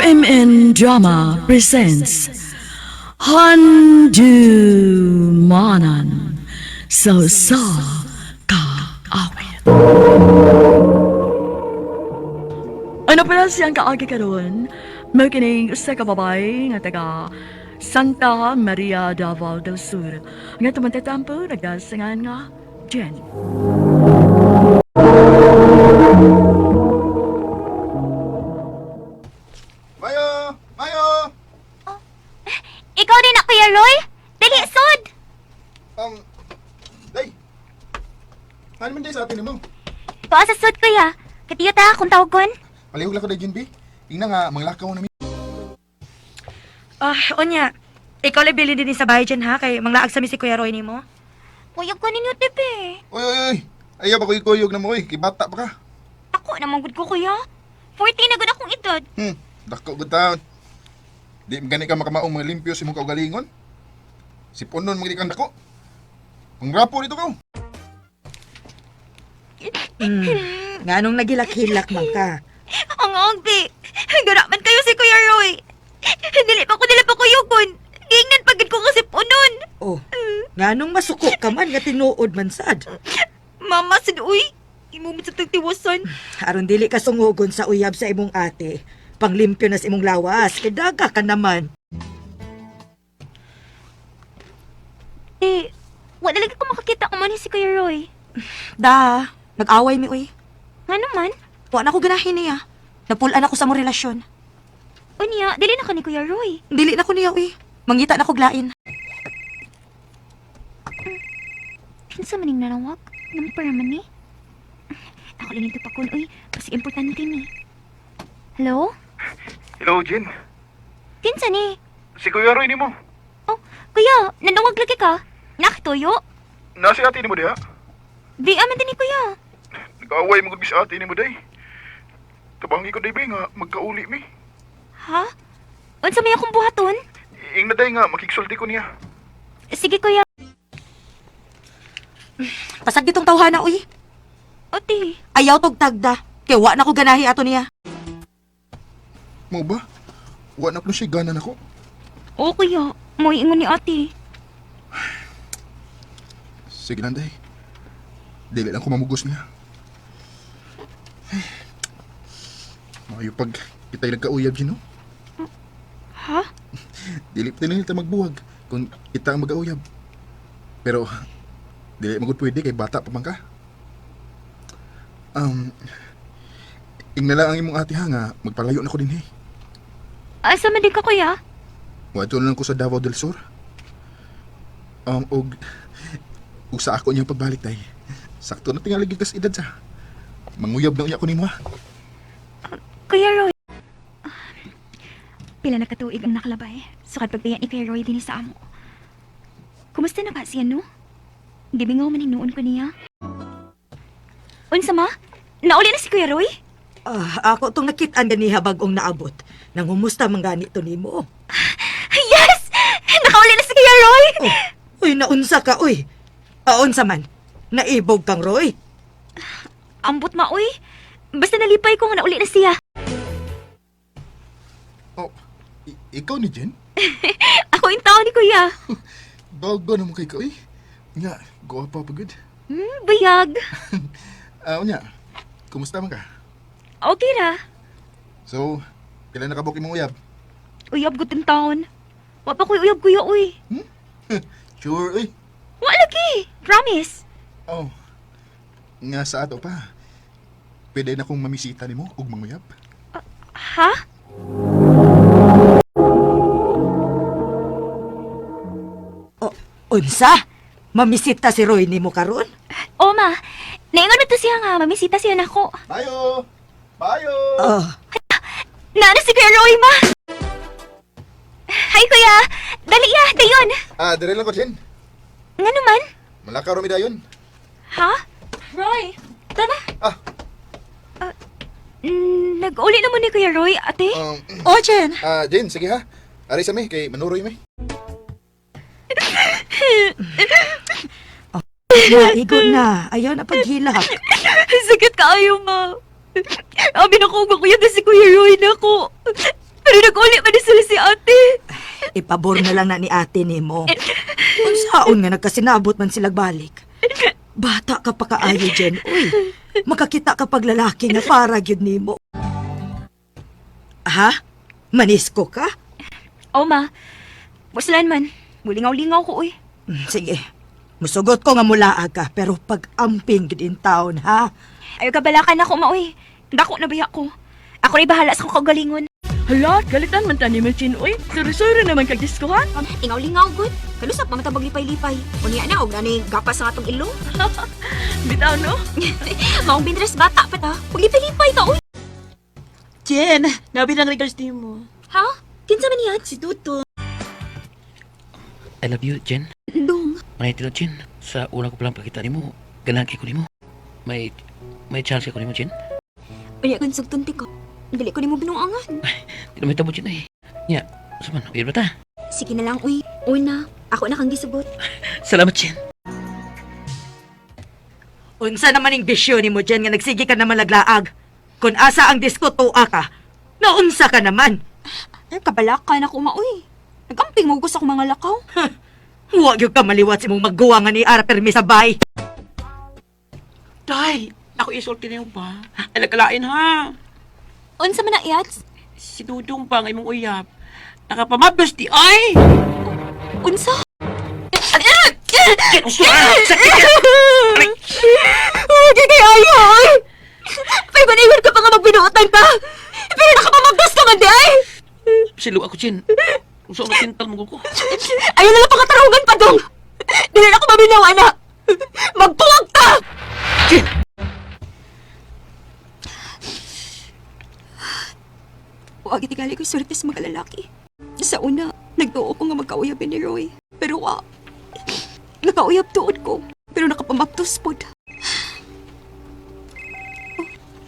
RMN Drama presents Handu Manan So Sa Kaawit. Ano pala siyang kaagi karon? Mao kining usa ka babae nga taga Santa Maria Davao del Sur. Nga tumantatampo nagdasangan nga Jen. Mayo! Mayo! Ikaw din na, Kuya Roy? Dali, sod! Day! Ano man day sa atin mo? Tuwa sa sod, Kuya. Katiyo ta, kung tawagon. Palihog lang ko day, Jinby. Ingna nga, manglakaw na mi. Ah, unya. Ikaw lang bilin din sa bahay dyan ha, kay manglaag sa mi si Kuya Roy nimo. Kuya ko ninyo, tepe. Oy, oy, oy! Ayaw ba kuyog na mo, oy? Kibata pa ka. Ako naman gud ko, Kuya. 14 na gud akong edad. Dako gud taon. Di gani ka makamaong mga limpyo sa imong kaugalingon. Si Punon mga di kang dako. Pangrapo dito ka. Nga nung nagilak-hilak man ka. Ang angbi. Gara man kayo si Kuya Roy. Dili pa ko nila pa kuyugon. Giingnan pagid ko kasi punon. Oh, nga nung masuko ka man nga tinuod man sad. Mama, sad uy. Imo man sa tagtiwasan. Aron dili ka sungugon sa uyab sa imong ate. Panglimpyo na sa imong lawas, kay daga ka naman. Eh, wala lagi ko makakita kung man si Kuya Roy. Da, nag-away mi uy. Nga naman? Wa na ko ganahin niya. Napulan ako sa mong relasyon. Unya, dili na ka ni Kuya Roy. Dili na ko niya uy. Mangita na ko glain. Kinsa maning nanawag? Number man ni. Ako lang ito pakon, uy. Kasi importante ni. Hello? Hello, Jin. Kinsa ni? Si Kuya Roy nimo. Oh, kuya, nanawag lagi ka. Nakituyo? Nasi ate nimo diha. Di aman din ni kuya. Nag-away mo gud mi sa ate nimo day. Tabangi ko day be nga magkauli mi. Ha? Unsa may akong buhaton? Ingna day nga makigsulti ko niya. Sige kuya. Pasag ditong tawhana uy. Ate, Ayaw tog tagda. Kay wa na ko ganahi ato niya. Mo ba? Wa na ko siya gana nako. Oo kuya, mo ingon ni ate. Sige lang, day. Dili lang ko mamugos niya. Ay. Maayo pag kita'y nagkauyab dyan, no? Ha? Dili pa nila magbuwag kung kita ang magkauyab. Pero, dili magud pwede kay bata pa man ka. Um, ingna lang ang imong ate ha nga, magpalayo na ko din, eh. Asa man din ka kuya? Wadto na lang ko sa Davao del Sur. Og, og sa ako niyang pagbalik tay. Sakto na tingali gyud kas edad sa. Manguyab na unya ko nimo ha. Kuya Roy. Ah, pila na katuig ang nakalabay. Sukad pagbiya ni Kuya Roy din sa amo. Kumusta na ka siya, no? Gibingaw man hinuon ko niya. Unsa ma? Nauli na si Kuya Roy? Ah, ako tong nakit-an ganiha bag-ong naabot. Nang humusta man gani to nimo. Yes! Nakauli na si Kuya Roy! Oh, uy, naunsa ka, uy. Aunsa man. Naibog kang Roy. Ambot ma, uy. Basta nalipay ko nga nauli na siya. Oh, ikaw ni Jen? Ako yung tao ni Kuya. Bago na mo kay ka, uy. Nga, guwapa pa gud. Bayag. Ah, unya. Kumusta man ka? Okay ra. So, kailan nakabok imong uyab? Uyab good in town. Wa pa ko'y uyab kuya, uy. Sure, uy. Wa lagi. Promise. Oh. Nga sa ato pa. Pwede na kong mamisita nimo og manguyab. Ha? Oh, unsa? Mamisita si Roy nimo karon? O ma, naingon na to siya nga, mamisita siya nako. Bayo! Bayo! Ah, Naano si Kuya Roy, ma? Hi, Kuya! Dali ya, dayon! Ah, dire lang ko, Jen. Nga naman? Malakaw ra mi dayon. Ha? Roy, tara. Ah, Nag-uli naman ni Kuya Roy, ate. Oh, Jen. ah, Jen, sige ha. Ari sa mi kay manuroy mi. naigo na. Ayaw na paghilak. Sakit kaayo, ma. Abi na ko, kuya na si Kuya Roy na ko. Pero Nag-uli man ni sila si ate. Ipabor na lang na ni ate nimo. Unsaon nga nagkasinabot man sila balik. Bata ka pa kaayo, Jen. Uy, makakita ka pag lalaki nga para gyud nimo. Ha? Manisko ka? Oh, ma. Buslan man. Mulingaw-lingaw ko, uy. Sige. Musugot ko nga mulaag ka, pero pag-amping gyud in town, ha? Ayaw kabalakan ako, ma, uy. Dako na baya ko. Ako rin bahala sa kong kaugalingon. Hala, galitan man ta ni mo, Chin. Uy, suri-suri naman kag disko, ha? Tingaw-lingaw, good. Kalusap, mamatang maglipay-lipay. Unya na, og nanay gapas sa atong ilong. Bitaw, no? Maong bintres bata pa ta. Paglipay-lipay ta, uy. Jen, nabi lang regards nimo. Ha? Kinsa man yan? Si Tuto. I love you, Jen. Dong. Manay tilo, Jen. Sa una ko palang pagkita nimo, ganahan kay ko nimo. May chance ko nimo, Jen. Unya kung sugtunti ko. Dili ko nimo binuangan. Di na may tabo, Jen, ay. Nya, sa man, uyab na ta. Sige na lang, uy. Una, ako na kang gisugot. Salamat, Jen. Unsa naman ning bisyo nimo, Jen, nga nagsige ka naman laglaag. Kung asa ang disko, tuwa ka. Naunsa ka naman. Ay, kabalakan ako, ma, uy. Nagamping mo ko sa akong mga lakaw. Huwag yung kamaliwat sa imong magguwa nga ni Ara permi sa bay. Day, ako isulti na ba? Ay, nagkalain ha. Unsa man na, Yats? Si Dudong pa nga imong uyab. Nakapamablos di ay! Unsa? Jen, uso ah! Sakit ka! Aray! Huwag kay ayo, oy! Paiwan-iwan ka pa nga magbinuotan pa! Pero nakapamagdas ka man di ay! Silo ako, Jen. Uso ang tintal mo ko. Ayaw na lang pakatarungan pa dong! Dili na ako maminaw, ana! Magpuwag ta! Jen! Huwag itigali ko swerte sa mga lalaki. Sa una, nagtuo ko nga magkauyab ni Roy. Pero wa, nakauyab tuod ko. Pero nakapamaptos pod.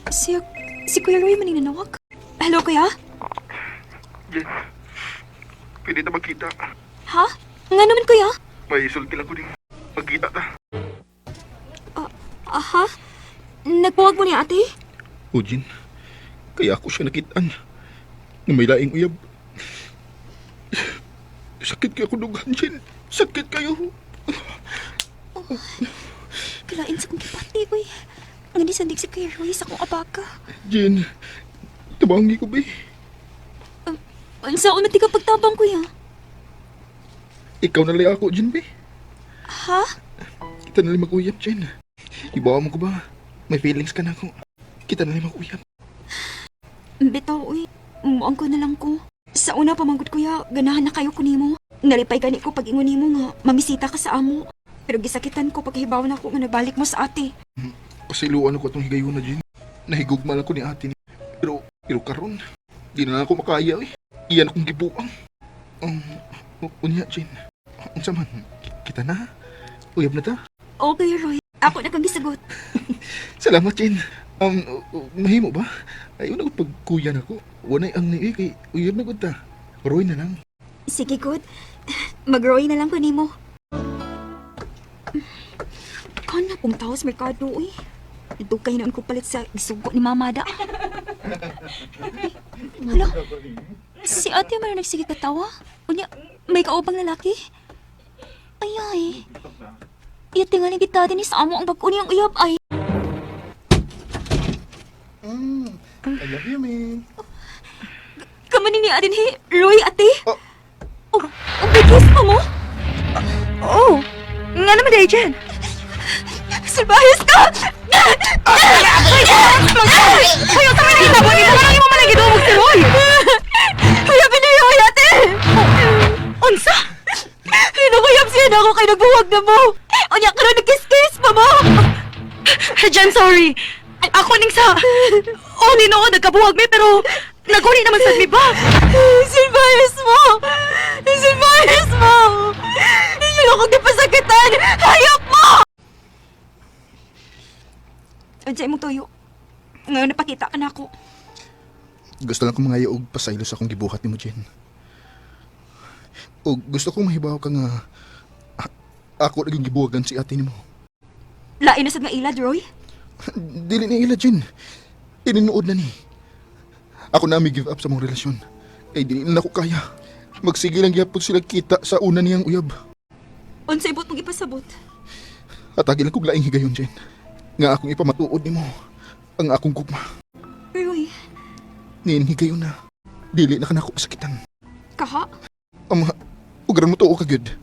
Oh, si Kuya Roy maninanawag. Hello, Kuya? Jen, pwede na magkita. Ha? Nga naman, Kuya? May isulti lang ko din. Magkita ta. Aha? Nagpuwag mo niya, ate? O, Jen, kaya ako siya nakitaan. Na may laing uyab. Sakit kayo ako dugan, Jen. Sakit kayo. Kalain sa kong kipati, uy. Nga ni sandig si Kuya Roy sa akong abaka. Jen, tabangi ko ba eh. Unsa unti ka pagtabang, Kuya? Ikaw na lang ako, Jen, be. Ha? Kita na lang mag-uyab, Jen. Ibawa mo ko ba? May feelings ka na ako. Kita na lang mag-uyab. Bitaw, uy. Muang ko na lang ko. Sa una pamanggod, kuya, ganahan na kayo ko nimo. Nalipay gani ko pag ingon nimo nga mamisita ka sa amo. Pero gisakitan ko paghibaw na ako nga nagbalik mo sa ate. Pasiluan ako itong higayon na, Jen. Nahigugma lang ko ni ate ni. Pero karon, di na lang ako makaya eh. Iyan akong gibuang. Unya, Jen. Unsa man, kita na. Uyab na ta. Okay, Roy. Ako na kang gisagot. Salamat, Jen. Mahimo ba? Ayaw na ko pagkuya na ko. Wanay ang ni kay uyab na gud ta. Roy na lang. Sige, good. Mag-Roy na lang ko nimo. Kana pong tao sa merkado, uy. Dugay na ko palit sa gisugo ni Mama da. Hala, si ate man nagsige katawa. Unya, may kaupang lalaki. Ay ay. Iya tingali kita din sa amo ang bag-o niyang uyab ay. I love you, man. Kamani ni adin he, Roy ate. Oh. Oh, oh, may kiss pa mo? Oh, nga naman day, Jen. Salbahis ka! Ayaw sa mga hitabo nimo, walang imo man ang gidumog si Roy. Hayapin ni Roy ate! Unsa? Hinukuyab siya na ako kay nagbuwag na mo! Unya ka na nagkiss-kiss pa mo! Jen, sorry. Ako ning sa... Oh, nino nagkabuwag mi, pero naguni naman sad mi ba? Silvayas mo! Silvayas mo! Yun akong napasakitan! Hayop mo! Andiyan mong tuyo. Ngayon napakita ka na ako. Gusto lang kong mga og pasaylo sa akong gibuhat nimo, Jen. O gusto kong mahibaw ka nga ako na yung gibuhagan si ate nimo. Lain na sad nga ilad, Roy. Dili na ila, Jen. Tinuod na ni. Ako na may give up sa mong relasyon. Kay dili na nako kaya. Magsige lang gyapon sila kita sa una niyang uyab. Unsay ibot mong ipasabot? Atagi lang kog laing higayon, Jen. Nga akong ipamatuod nimo ang akong gugma. Roy, Niin higayon na. Dili na kanako pasakitan. kaha? Ama, ugaran mo tuo ka gyud.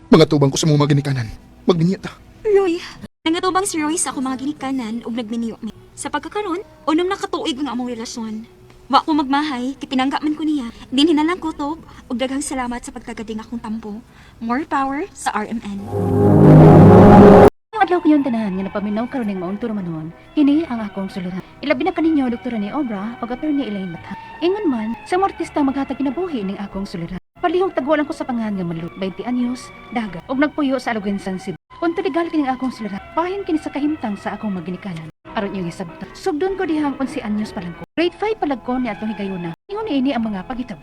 Mga tubang ko sa mga ginikanan. Magninya ta. Roy, nangatubang si Roy sa akong mga ginikanan ug nagminiyo mi. Sa pagkakaron, unom na katuig ang among relasyon. Wa ko magmahay, kay pinangga man ko niya. Dinhi na lang kutob ug daghang salamat sa pagtagading akong tampo. More power sa RMN. Ang adlaw ko yung tanan nga napaminaw karon ning maong manon, kini ang akong suluran. Ilabi na kaninyo Dr. ni Obra ug Attorney Elaine Mata. Ingon man sa mga artista maghatag kinabuhi ning akong suluran. Palihog tagwalan ko sa pangan nga Malu, 20 anyos, daga, ug nagpuyo sa Aluginsan, Cebu. Kung legal kining akong suluran, bahin kini sa kahimtang sa akong maginikanan. Aron iyong isabta. Sugdon ko dihang 11 anyos pa lang ko. Grade 5 palag ko ni atong higayuna. Ingon niini ang mga paghitabo.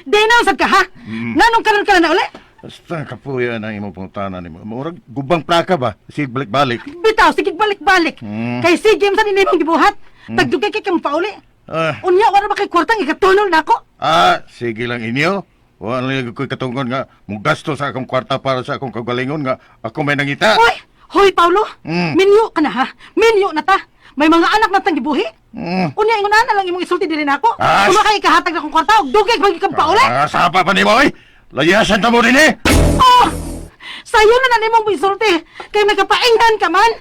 Di na usab ka ha? Nganong karon ka na uli? Basta kapuya na imong pangutana nimo. Murag gubang plaka ba? Sig balik-balik. Bitaw sige balik-balik. Kay sige man sa nimong gibuhat. Tagdugay kay kang pauli. Ah, Unya wala ba kay kwartang ikatunol nako? ah, sige lang inyo. Wala lang ko'y katunggon nga mugasto sa akong kwarta para sa akong kagalingon nga ako may nangita. Hoy, hoy Paulo. Minyo ka na ha. Minyo na ta. May mga anak na tang gibuhi. Unya ingon na lang imong isulti diri nako. Ah, Kung kay ikahatag na akong kwarta og dugay pa gyud kang pauli. Ah, sapa pa nimo oy. Layasan ta mo din eh. Oh! Sayo na na nimong isulti. Kay may kapainghan ka man.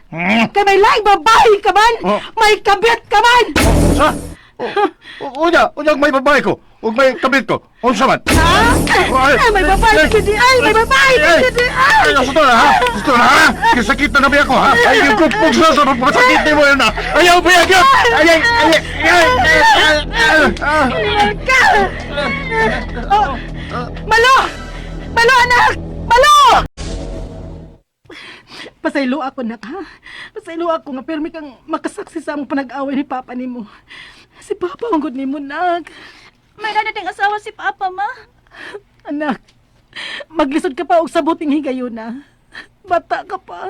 Kay may laing babae ka man. Oh. May kabit ka man. Sa? Oh, unya, unya may babae ko. Ug may kabit ko. Unsa man? Ha? Ay, Ay, may babae ka di. Ay, may babae ka Ay, di. Ay! Ay, gusto na ha? Gusto na ha? Kisakit na nabi ako ha? Ay, yung kupog sa sa masakit ni mo yun ha? Ayaw, biyag yun! Ay, ay, ay, ay, ay, ay, ay, ay. Ka! Oh, Malo! Malo, anak! Malo! Pasaylo ako, nak, ha? Pasaylo ako nga pirmi kang makasaksi sa among panag-away ni Papa nimo. Si Papa ang good nimo, nak. May na ding asawa si Papa, ma. Anak, maglisod ka pa og sabuting higayuna. Bata ka pa.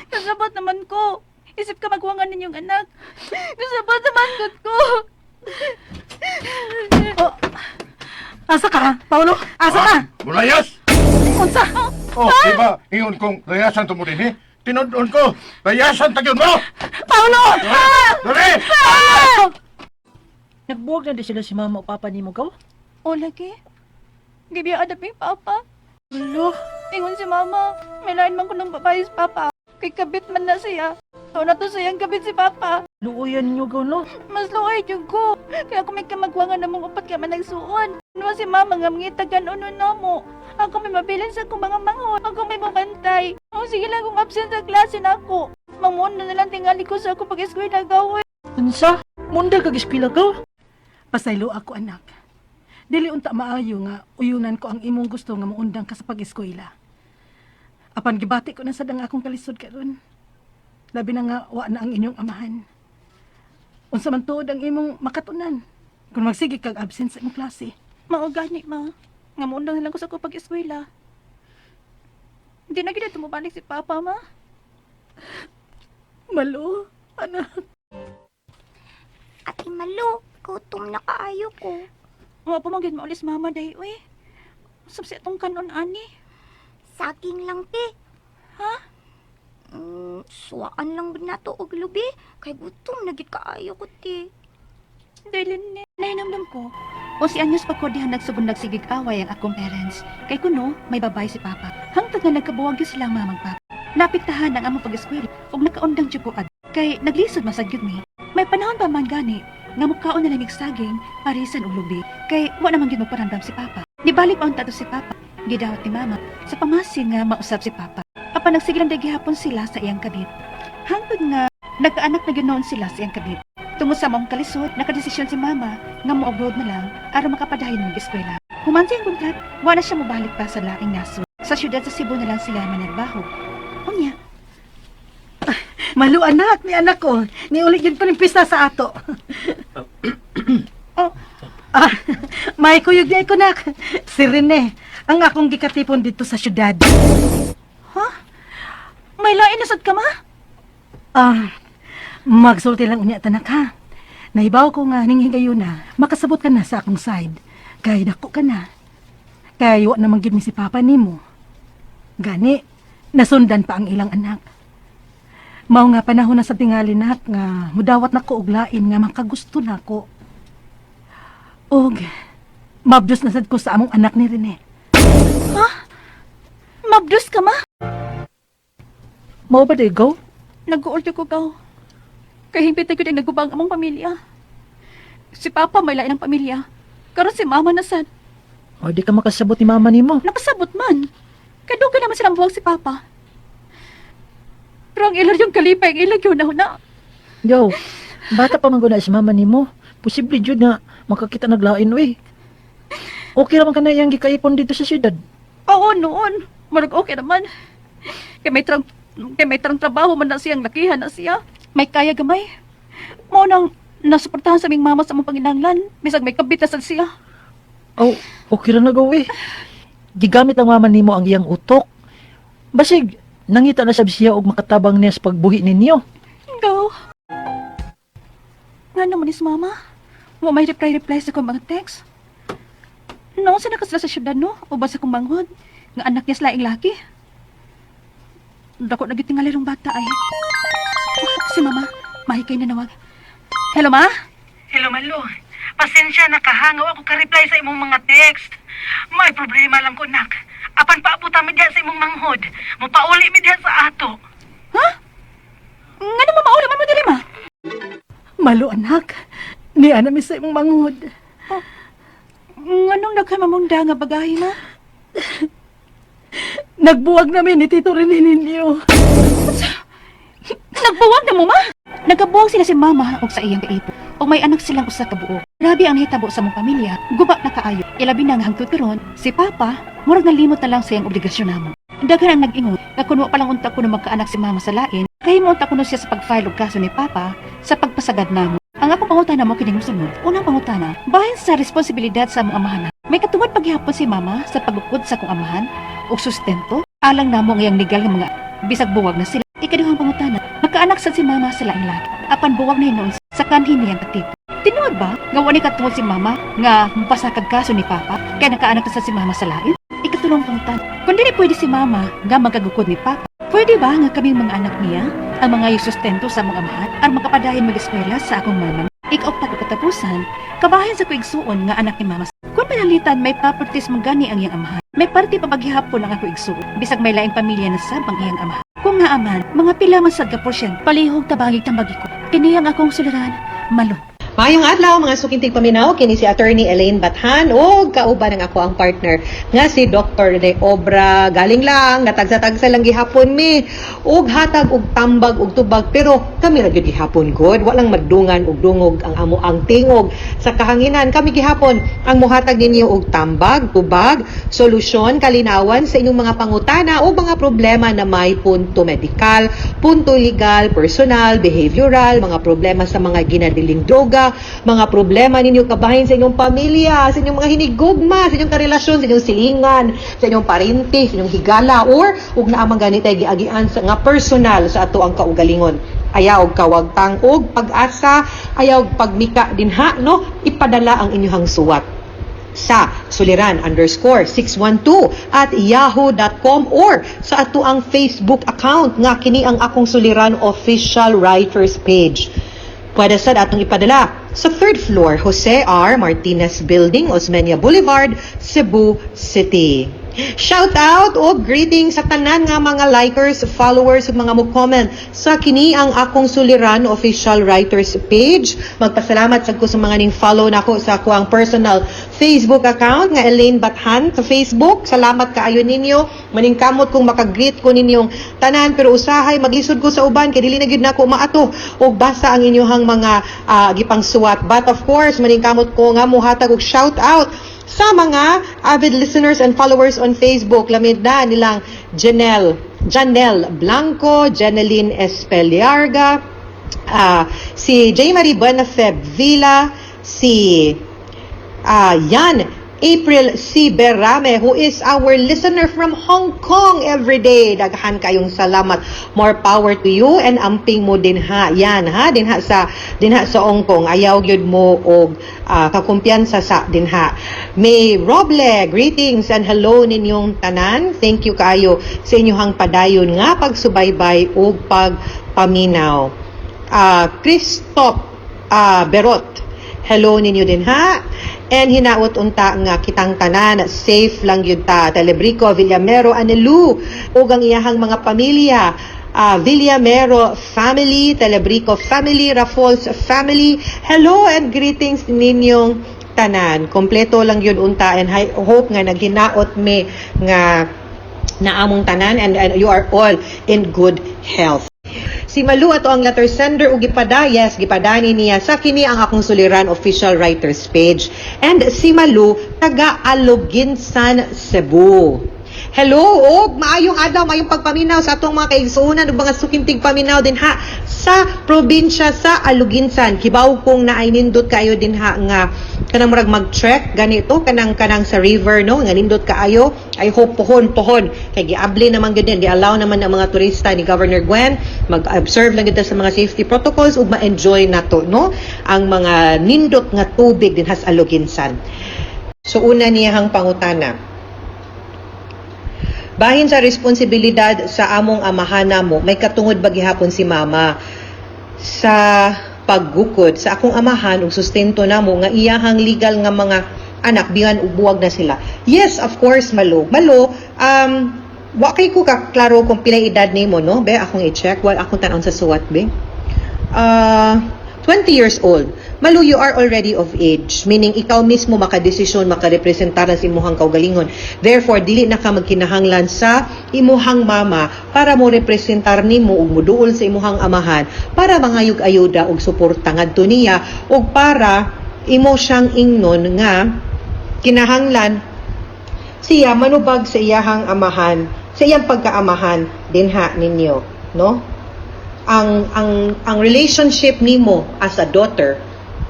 Kasabot naman ko. Isip ka magwangan ninyong anak. Kasabot naman gud ko. Oh, asa ka, Paulo? Asa ka? Mulayas! Unsa? Oh, di ba, ingon kong layasan to mo din eh? Tinudon ko, layasan tagyon mo! Paulo! Ah! Dali! Ah! Nagbuwag na di sila si mama o papa nimo gaw. O lagi. Gibiyaan na yung papa. Lo, Ingon si mama, may lain man ko ng babae si papa. Kay kabit man na siya. So na to siyang kabit si papa. luoyan ninyo gaw no. Mas luoy jud ko. Kaya kung may kamagwangan namong upat ka man nagsuon. Ano si mama nga mangitagan uno na mo. Ako may mabilin sa akong mga manghod. Ako may mabantay. O sige lang kung absent sa klase na ako. Mamuon na lang tingali ko sa ako pag-eskwela gawin. Unsa? Munda kag eskwela gaw? Pasaylo ako, anak. Dili unta maayo nga uyunan ko ang imong gusto nga muundang ka sa pag-eskwela. Apan gibati ko na sad ang akong kalisod karon. Labi na nga wa na ang inyong amahan. Unsa man tuod ang imong makatunan kung magsige kag absent sa imong klase. Mao gani ma. Nga muundang na lang ko sa ako pag-eskwela. Hindi na gid tumubalik si papa ma. Malo, anak. Ate Malo, gutom na kaayo ko. Wa pa man gyud maulis mama day uy. Usab sa itong kanon ani. Saging lang te. Ha? Suwaan lang gud nato og lubi kay gutom na gid kaayo ko te. Dili ni. Nahinamdam ko, o si anyos pa ko dihan nagsubon nagsigig away ang akong parents. Kay kuno, may babae si Papa. Hangtod nga nagkabuwag yun silang mamang papa. Napiktahan ang among pag-eskwela ug nakaundang jud ko ad. Kay naglisod man sad gyud mi. May panahon pa man gani nga mukaon na lang mig saging, parisan ug lubi. Kay wa naman gyud magparamdam si Papa. Nibalik pa unta to si Papa. Gidawat ni Mama sa pamasin nga mausab si Papa. Apan nagsige lang gihapon sila sa iyang kabit. Hangtod nga nagkaanak na gyud noon sila sa iyang kabit. Tungod sa maong kalisod, nakadesisyon si Mama nga mo-abroad na lang aron makapadayon mag eskwela. Human siyang kontrat, wala siya mobalik pa sa laing nasod. Sa siyudad sa Cebu na lang sila managbaho. Unya, Malo anak, ni anak ko. Ni ulit yun pa rin pista sa ato. Oh. Ah, may kuyog di ko nak. Si Rene, ang akong gikatipon dito sa syudad. May lain na sad ka ma? Ah, Magsulti lang unya tanak ha. Nahibaw ko nga ning higayuna, makasabot ka na sa akong side. Kay dako ka na. Kay wa naman gyud ni si papa nimo. Gani, nasundan pa ang ilang anak. Mao nga panahon na sa tingali nak nga mudawat na ko og lain nga makagusto nako. Og mabdos na sad ko sa among anak ni Rene. Mabdus ka, ma? Mao ba day go? Nag-uulto ko gaw. Kay hingpit na gyud ang naguba ang among pamilya. Si Papa may lain ang pamilya. Karon si Mama na sad. O di ka makasabot ni mama nimo. Nakasabot man. Kay dugay naman silang buwag si Papa. Pero ang ilar yung kalipay, ang ilag yun na na. Yo, bata pa man gud na si mama nimo. Posible jud nga makakita naglain uy. Okay ra man kana iyang gikaipon dito sa syudad. Oo, noon. Murag okay naman. Kay may trang trabaho man na siyang lakihan na siya. May kaya gamay. Mao nang nasuportahan sa aming mama sa among panginahanglan. Bisag may kabit na sad siya. Oh, okay ra na go eh. Gigamit ang mama nimo ang iyang utok. Basig nangita na sab siya og makatabang niya sa pagbuhi ninyo. Go. Nga naman is mama. Wa may reply-reply sa akong mga text. Noon sa nakasla sa syudad no? O ba sa kong manghod? Nga anak niya sa laing laki. Dako na gyud tingali rong bata ay. Ah, si mama, mahikay na nawag. Hello ma? Hello, Malo. Pasensya na ka, ha? Nga wa ko ka-reply sa imong mga text. May problema lang ko, nak. Apan paabot mi diha sa imong manghod. Mopauli mi diha sa ato. Ha? Nga naman maula man mo dili ma? Malo, anak. Niya na mi sa imong manghod. Nga nung nagkamamunda nga bagahe ma? Nagbuwag namin ni Tito Rene ninyo. Nagbuwag na mo ma? Nagkabuwag sila si mama og sa iyang kaipo. Og may anak silang usa ka buok. Grabe ang nahitabo sa mong pamilya. Guba na kaayo. Ilabi na nga hangtod karon, si papa murag nalimot na lang sa iyang obligasyon namo. Daghan ang nag-ingon nga kun wa pa lang unta kuno magkaanak si mama sa lain, kay mo unta kuno siya sa pag-file og kaso ni papa sa pagpasagad namo. Ang akong pangutana mo kining mosunod. Unang pangutana, bahin sa responsibilidad sa among amahan. May katungod paghihapon si mama sa pagukod sa akong amahan og sustento alang namo ang iyang legal nga mga bisag buwag na sila. Ikaduhang pangutana, magkaanak sad si mama sa laing laki. Apan buwag na hinuon sa kanhi niyang katipo. Tinuod ba nga wa ni katungod si mama nga mupasakag kaso ni papa kay nakaanak na sad si mama sa lain? Ikatulong pangutana, kung dili pwede si mama nga magkagukod ni papa, pwede ba nga kaming mga anak niya ang mga sustento sa mga amahan ang makapadayon mag-eskwela sa akong mama? Ikaupat o katapusan, kabahin sa kuigsuon nga anak ni mama. Kung panalitan may properties man gani ang iyang amahan, may parte pa paghihapon ang ako igsuon, bisag may laing pamilya na sab ang iyang amahan. Kung nga aman, mga pila man sad ka porsyento, palihog tabangig tambagi ko. Kini ang akong suliran, malo. Maayong adlaw mga sukintig paminaw kini si Attorney Elaine Bathan ug kauban ang ako ang partner nga si Dr. De Obra. Galing lang natagsa-tagsa lang gihapon mi ug hatag og tambag og tubag, pero kami ra gyud gihapon gud, walang madungan og dungog ang amo ang tingog sa kahanginan. Kami gihapon ang mohatag ninyo og tambag, tubag, solusyon, kalinawan sa inyong mga pangutana o mga problema na may punto medikal, punto legal, personal, behavioral, mga problema sa mga ginadiling droga, mga problema ninyo kabahin sa inyong pamilya, sa inyong mga hinigugma, sa inyong karelasyon, sa inyong silingan, sa inyong parinti, sa inyong higala, or ug naa man gani tay giagian sa nga personal sa ato ang kaugalingon. Ayaw og kawagtang og pag-asa, ayaw og pagmika dinha, no? Ipadala ang inyong suwat sa suliran_612@yahoo.com or sa ato ang Facebook account nga kini ang Akong Suliran Official Writers Page. Pwede sad atong ipadala sa third floor, Jose R. Martinez Building, Osmeña Boulevard, Cebu City. Shout out o greetings sa tanan nga mga likers, followers ug mga mo-comment sa kini ang Akong Suliran Official Writers Page. Magpasalamat sad ko sa mga ning follow nako sa ako ang personal Facebook account nga Elaine Bathan sa Facebook. Salamat kaayo ninyo. Maningkamot kung makagreet ko ninyong tanan, pero usahay maglisod ko sa uban kay dili na gyud nako maato og basa ang inyong mga gipangsuwat. But of course, maningkamot ko nga mohatag og shout out sa mga avid listeners and followers on Facebook. Lamid na nilang Janelle Blanco, Jeneline Espeliarga, si J. Marie Buenafe Villa, si Yan April C. Berame, who is our listener from Hong Kong every day. Daghan kayong salamat. More power to you and amping mo din ha. Yan ha, dinha sa Hong Kong. Ayaw gyud mo og kakumpiyansa sa dinha. May Roble, greetings and hello ninyong tanan. Thank you kaayo sa inyong padayon nga pagsubaybay ug pagpaminaw. Christoph Berot, hello ninyo din ha. And hinaot unta nga kitang tanan safe lang yun ta. Telebrico, Villamero, Anelu ug ang iyahang mga pamilya. Villamero family, Telebrico family, Rafols family. Hello and greetings ninyong tanan. Kompleto lang yun unta and I hope nga naghinaot me nga naamong tanan and you are all in good health. Si Malu ato ang letter sender ug gipada, yes, gipadani niya sa kini ang akong suliran official writers page. And si Malu taga Aloguinsan, Cebu. Hello, og maayong adlaw, maayong pagpaminaw sa atong mga kaigsuonan ug mga suking tigpaminaw dinha sa probinsya sa Aloguinsan. Kibaw kong naay nindot kayo dinha nga kanang murag mag-trek ganito, kanang sa river, no, nga nindot kaayo. I hope pohon pohon kay giabli naman gyud din, gi-allow naman ang mga turista ni Governor Gwen. Mag-observe lang gyud ta sa mga safety protocols ug ma-enjoy nato, no, ang mga nindot nga tubig dinha sa Aloguinsan. So una niyahang pangutana: Bahin sa responsibilidad sa among amahan namo, may katungod ba gihapon si mama sa paggukod sa akong amahan ug sustento namo nga iyahang legal nga mga anak bisan ug buwag na sila? Yes, of course, Malo. Malo, wa kay ko kaklaro kung pila edad nimo, no? Be, akong i-check. Wal akong tan-on sa suwat, be. 20 years old. Malu, you are already of age. Meaning, ikaw mismo makadesisyon, makarepresentar sa imuhang kaugalingon. Therefore, dili na ka magkinahanglan sa imuhang mama para mo representar nimo ug muduol sa imuhang amahan para mangayog ayuda ug suporta ngadto niya ug para imo siyang ingnon nga kinahanglan siya manubag sa iyahang amahan, sa iyang pagkaamahan dinha ninyo, no? Ang relationship nimo as a daughter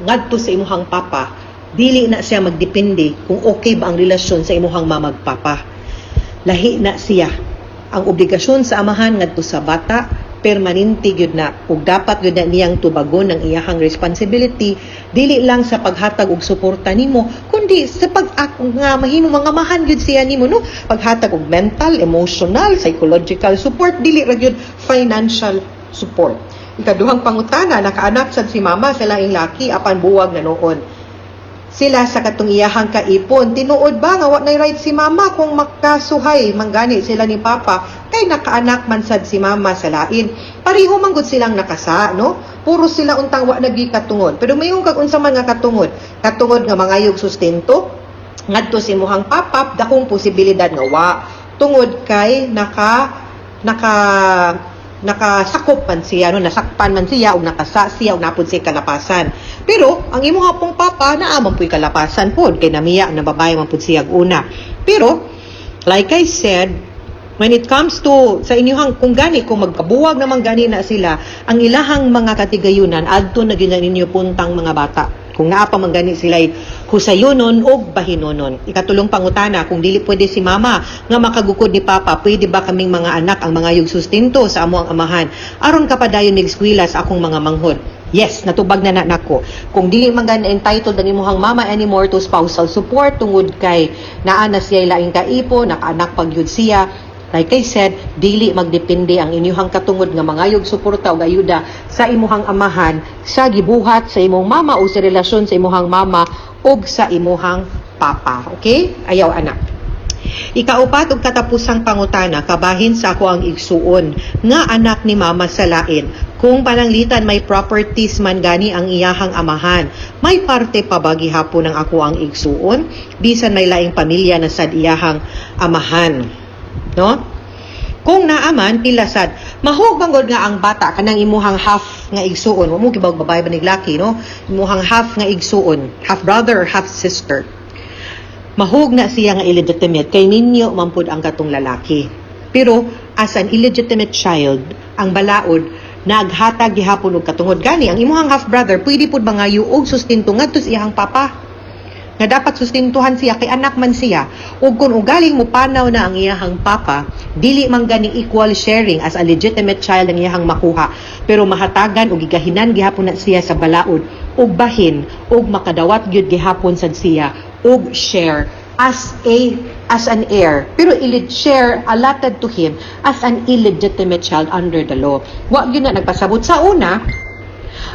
ngadto sa imuhang papa, dili na siya magdepende kung okay ba ang relasyon sa imuhang mama ug papa. Lahi na siya. Ang obligasyon sa amahan ngadto sa bata permanente gyud na ug dapat gyud na niyang tubagon ang iyahang responsibility, dili lang sa paghatag og suporta nimo kundi sa pag nga mahimo mga amahan gyud siya nimo, no, paghatag og mental, emotional, psychological support, dili ra gyud financial support. Ikaduhang pangutana: Nakaanak sad si mama sa laing laki apan buwag na noon sila sa katong iyahang kaipon. Tinuod ba nga wa nay right si mama kung makasuhay manggani sila ni papa kay nakaanak man sad si mama sa lain? Pareho man gud silang nakasa, no? Puro sila untang wa nagi katungod. Pero mayon kag unsa man nga katungod, katungod nga mangayog sustento ngadto sa imuhang papa, dakong posibilidad nga wa. Tungod kay naka nakasakop man siya, no, nasakpan man siya ug nakasa siya ug napud siya kalapasan. Pero ang imo pong papa, naa man puy kalapasan pod kay namiya na babae man pud siya una. Pero like I said, when it comes to sa inyuhang kung gani kung magkabuwag naman gani na sila, ang ilahang mga katigayunan adto na gyud na ninyo puntang mga bata kung naa pa man gani sila'y husayunon og bahinonon. Ikatulong pangutana: Kung dili pwede si mama nga makagukod ni papa, pwede ba kaming mga anak ang mga sustento sa amo ang amahan aron kapadayon mig eskwela sa akong mga manghod? Yes, natubag na na nako. Kung dili man gani entitled ang imuhang mama anymore to spousal support tungod kay naa na siya laing kaipo, nakaanak pag yun siya, like I said, dili magdepende ang inyuhang katungod nga mangayog suporta ug ayuda sa imuhang amahan sa gibuhat sa imong mama o sa relasyon sa imuhang mama ug sa imuhang papa. Okay? Ayaw anak. Ikaupat ug katapusang pangutana: Kabahin sa ako ang igsuon nga anak ni mama sa lain. Kung pananglitan may properties man gani ang iyahang amahan, may parte pa ba gihapon ang ako ang igsuon bisan may laing pamilya na sad iyahang amahan? No? Kung naaman, pila sad? Mahug man gud nga ang bata kanang imuhang half nga igsuon, wa mo gibawg babae ba nig laki, no? Imuhang half nga igsuon, half brother or half sister. Mahug na siya nga illegitimate kay ninyo man pud ang katong lalaki. Pero as an illegitimate child, ang balaod naghatag gihapon og katungod. Gani ang imuhang half brother pwede pud mangayo og sustento ngadto sa iyang papa. Nga dapat sustentuhan siya kay anak man siya. Ug kung ugaling mupanaw na ang iyahang papa, dili man ganing equal sharing as a legitimate child ang iyahang makuha, pero mahatagan og gigahinan gihapon na siya sa balaod ug bahin ug makadawat gyud gihapon sad siya og share as an heir, pero share allotted to him as an illegitimate child under the law. Wa gyud na nagpasabot. Sa una,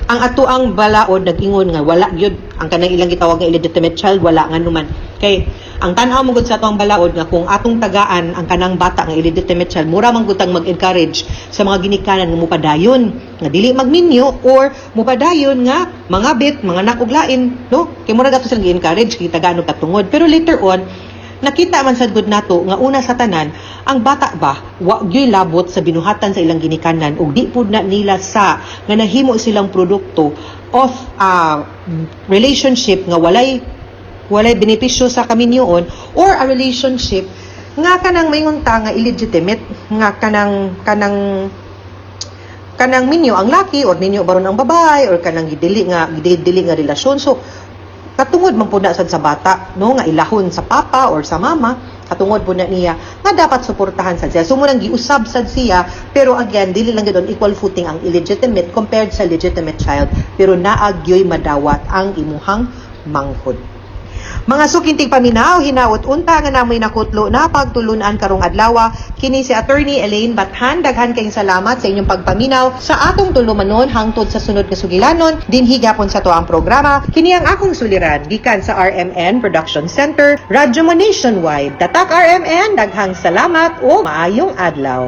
ang ato ang balaod nag-ingon nga wala gyud ang kanang ilang gitawag nga illegitimate child, wala nga numan, kay ang tan-aw mo gud sa atong balaod nga kung atong tagaan ang kanang bata nga illegitimate child, mura man gud tang mag-encourage sa mga ginikanan nga mupadayon nga dili magminyo or mupadayon nga mangabit, manganak og lain, no? Kay mura gato silang gi-encourage kay tagaan og katungod. Pero later on, nakita man sad gud nato nga una sa tanan, ang bata ba wa gyuy labot sa binuhatan sa ilang ginikanan ug di pud na nila sa nga nahimo silang produkto of relationship nga walay benepisyo sa kaminyoon or a relationship nga kanang maingon ta nga illegitimate, nga kanang minyo ang laki or minyo baron ang babae or kanang gidili nga relasyon. So katungod man pud na sad sa bata, no, nga ilahon sa papa or sa mama, katungod pud na niya nga dapat suportahan sad siya. So mo nang giusab sad siya, pero again, dili lang gyud on equal footing ang illegitimate compared sa legitimate child, pero naa gyoy madawat ang imuhang manghod. Mga suking tigpaminaw, hinaot unta nga namoy nakutlo na pagtulunan karong adlaw. Kini si Attorney Elaine Bathan. Daghan kayong salamat sa inyong pagpaminaw sa atong tulumanon hangtod sa sunod nga sugilanon dinhi gapon sa atuang programa. Kini ang akong suliran gikan sa RMN Production Center, Radyo Mo Nationwide. Tatak RMN, daghang salamat ug maayong adlaw.